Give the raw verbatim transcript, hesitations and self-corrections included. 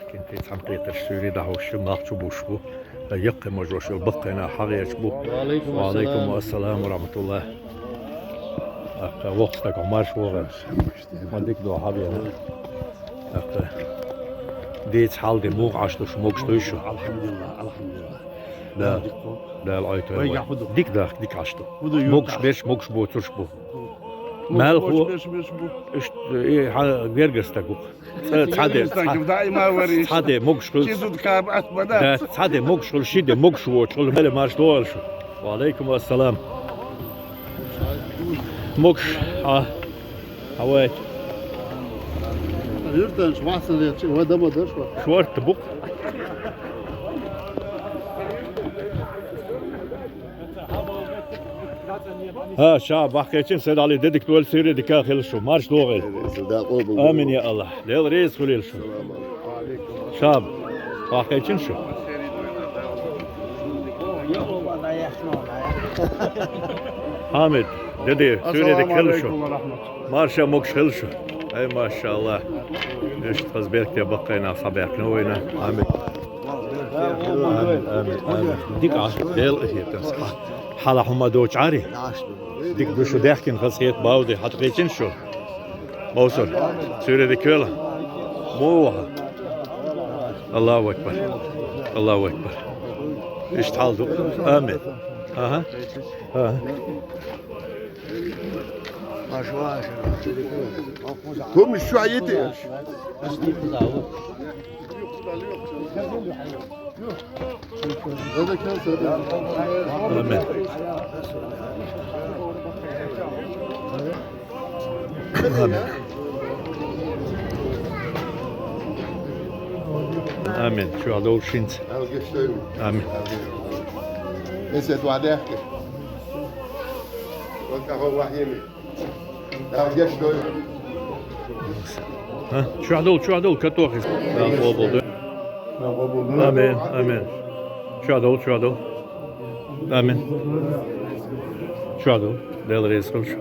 Кхин тӀе цхьаьнакхетарш суьйре дӀахьош, нах чубувш бу. Яккхий мажош йолу баккхийна хьагӀерташ бу. Ва алейкум ассалам ва рахматуллах. ТӀаккха воккха стаг хьо марша вогӀийла. Ма дика ду хьан вена. ТӀаккха дийца хьал де, муха Ӏаш ду шу, могуш дуй шу? Алхьамдулиллах, алхьамдулиллах. Да. Дала Ӏойтой вай. Дика дахка, дика Ӏаш ду. Могуш берш, могуш боцурш бу. Малхо, иштта, и хьан гергара стаг ву. Ца-, цхьа де, цхьа, цхьа де могуш хуьлу. Да, цхьа де могуш хуьлу, ши де могуш воцуш хуьлу. Мел марша догӀийла шу. Ва алейкум ассалам. Могуш, а, а вай. Юртанаш, вахсан лет, вай дама даш вай. Шорта бу-кх. ХӀа, ша, бахкечун, седали дедик дола сире дика хила шу. Марш догӀийла. Амин, я Аллах. Дела реза хуьлийла шу. Ша, бахкечун шу. Хьамид, деде, сире дика хила шу. Марша могуш хила шу. Ай, машаллах. Иштта хаза беркате баккхийна схьабаьхкина вайна. Амин. Амин, амин, амин. Дика Ӏаш, Дела къинхетамца. Хьала хӀума доцу Ӏари. Дика ду шу даьхкина хазахета бауди. Хьан тӀекхечина шу? Мовсар, суьйре дика хила. Муха? Аллаху акбар. Аллаху акбар. Иштта хьал ду. Амин. Аха. Аха. ХӀума шо йитий? Амин. Амин. Амин. Чу Ӏадовла шинца. Амин. А? Чу Ӏадовла, чу Ӏадовла, катохи. Амин, амин. Чу Ӏадовла, чу Ӏадовла. Амин. Чу Ӏадовла. Дела реза хуьлда шу.